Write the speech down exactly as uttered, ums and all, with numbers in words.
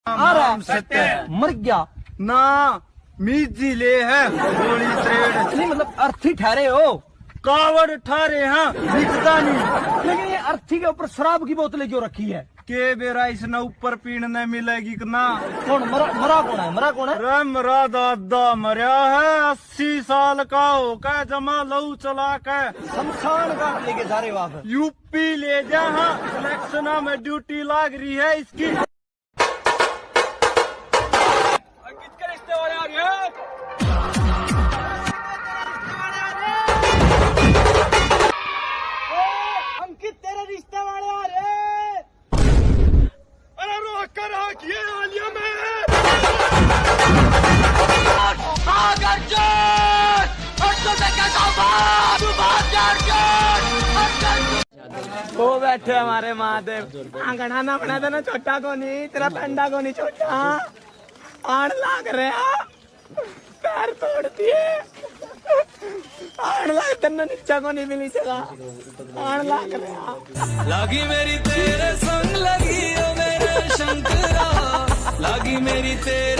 आ रहा है। सत्य। मर गया। ना, मीजी ले है गोली तरेड़। नहीं, मतलब अर्थी ठहरे हो। कावड़ ठारे हाँ, बिकदा नहीं। लेकिन ये अर्थी के ऊपर शराब की बोतलें क्यों रखी है? के बेरा इसने ऊपर पीण ने मिलेगी कि ना? कौन मरा? मरा कौन है? मरा कौन है? अरे मरा दादा मरया है, अस्सी साल का होकर जमा लहू चला के। शमशान घाट लेके जा रहे हो आप? यूपी ले जा हाँ, इलेक्शना में ड्यूटी लाग रही है इसकी। अंकित के रिश्ते वाले आ रहे हैं। अंकित तेरे रिश्ते वाले आ रहे हैं। अरे रोक कर रख ये आलिया में। भाग अर्जुन, अर्जुन से कहता हूँ, भाग, तू भाग जा अर्जुन, अर्जुन। वो बैठे हमारे महादेव। आंगणा ना बना देना, छोटा कोनी, तेरा पेंडा कोनी छोटा। आण लाग रहे हैं, पैर तोड़ दिए। आण लाग, तन्ने नीचा कोनी मिली चला। आण लाग रहे हैं। लागी मेरी तेरे संग लगी, ओ मेरे शंकरा, लागी मेरी तेरे